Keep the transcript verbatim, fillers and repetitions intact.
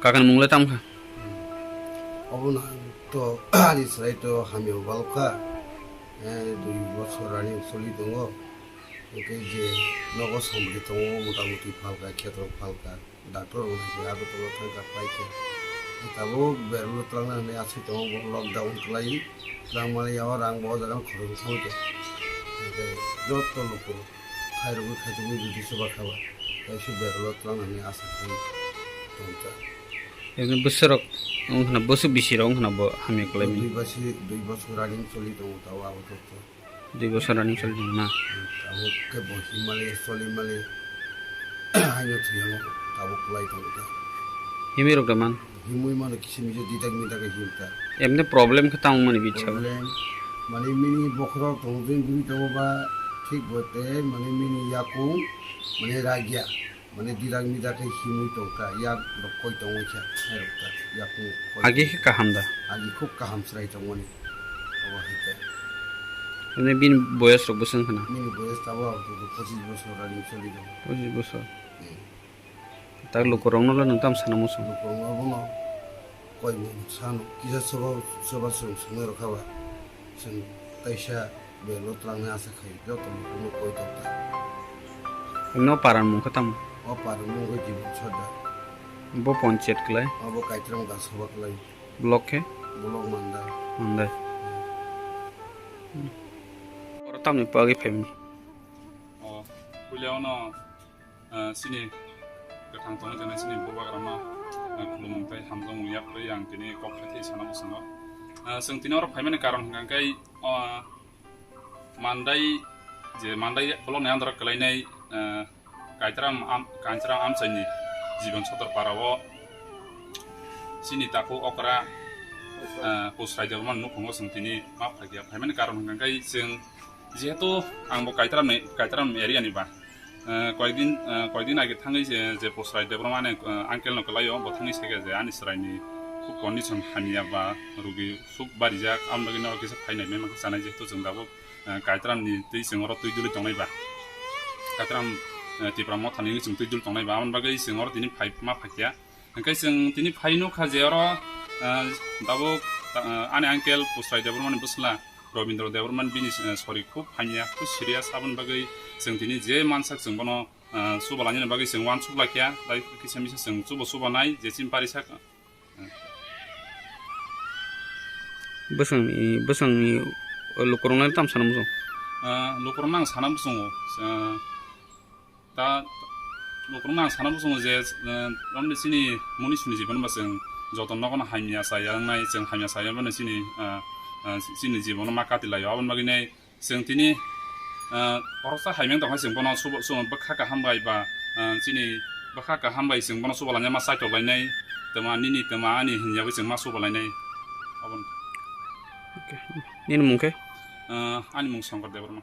Kakani mung le tamo kha? Obo no to ani chwrai to hamya bal kha. Eh, dui bochor running choli tongo. Hwnkhe je nogo samri tongo, mota moti phalka, khetrok phalka. Doctor rok hai khe abo tongo thangkha pai khe. Tabuk berlo twlangna hwnwi aswk tongo, bo lockdown kwlai. Twlang mani ya o rang bo o jaga khoroknwi thangkhe. Hwnkhe joto lukurok khairogwi khaitugwi bidi chuba kha ba. Kaisa berlo twlangna hwnwi aswk khai tongkha. Eboni bwswk rok wngkhana, bwswk bisi rok wngkhana bo hamya kwlai mani. Dui basi, dui bosor running choli tongo tabuk abo joto. Dui bosor running choli tongo na? Tabuk khe bo himali, solimali, haino thwiyamo tabuk kwlai tongo khe. Himwi rok da man? Himwi mano kisa misa didak midak khe himkha. Emne problem khe tamo mani bichao? Problem, mani mini bokhorok tongwi guri tongo ba, thik bo tei mani mini yakung, mani ragya. Mane didak midak khe himwi tongkha, yak rok koi tongwi kha, hai rok ta, yak kung koi. Agi khe kaham da? Agi khub kaham chwrai tongmani. Obo hai khe. Mane bini boyas rok bwswk wngkha na? Bini boyas tabuk pochis bosor running choli tongo. Pochis bosor. Hmm. Tak lukurokno le nwng tamo sana muchung? Lukurokno bono koi mung sano, kisa soba, soba chwng swngwi rwkha ba, chwng taisa belo twlangnai asa khai, joto lukurokno koi tongkha. No paran mung khe tamo? O paran mung khe Jibon Sardar. Bo ponchayat klai? Abo Kaitram Gasoba klai. Block khe? Block Mandai. Mandai. Oro tamni bagwi phaimani? O, puila ono Ah, chini kwthang tongwi tongnai chini bubagrama, ah, khulumung tei hamjakmung yaphai ang tini kok khaithai sana muchungo. Ah, chwng tini oro phaimani karon hwnkha khe, ah, Mandai, je Mandai block ni under o kwlainai, ah, Kaitram am-, Kaitram amchaini Jibon Sardar para o chini takhuk okra, ah, Pusrai Debbarma nukhungo chwng tini ma phaikha. Phaimani karon hwnkha khe chwng jehetu ang bo Kaitram ni, Kaitram area ni ba, Eh, koyekdin, eh, koyekdin age thangwi je, je Pusrai Debbarma ni, eh, uncle no kwlaio, bo thangwi sai khe je ani chwraini khub condition hamya ba rugi suk barijak, aboni bagwi norok kisa phai nai mema khe chanai, jehetu chwng tabuk, eh, Kaitram ni twi chwng oro twi duli tongnai ba. Kaitram, eh, Tipra Motha ni chwng twi duli tongnai ba, aboni bagwi chwng oro tini phai ma phaikya. Hwnkhe chwng tini phai nukha je oro, ah, tabuk, ah, ani uncle Pusrai Debbarmani bwsla Robindra Debbarmani bini, ah, sori khub hamya, khub serious, aboni bagwi chwng tini je mansak chwng bono, ah, chuba lainani bagwi chwng uansuk laikya, tai kisa misa chwng chuba chuba nai je chini parisak. Bwswngni, bwswngni lukurokno tamo sana muchung? Ah, lukurokno ang sana muchungo, ah, Ta lukurokno ang sana muchungo je, eh, tamni chini muni suni jibon ba chwng joto nogono hamya chaya wngnai, chwng hamya chaya wngmani chini, eh, eh, chini jibono ma kati laio. Aboni bagwi nai chwng tini, eh, khoroksa hamya wng tongkha chwng bono subo, subo bwkha kaham bai ba, eh, chini bwkha kaham bai chwng bono subo laina ma saitok lainai, twma nini twma ani hinyawi chwng ma subo lainai. Aboni. Okay. Nini mung khe? Eh, ani mung Shankar Debbarma.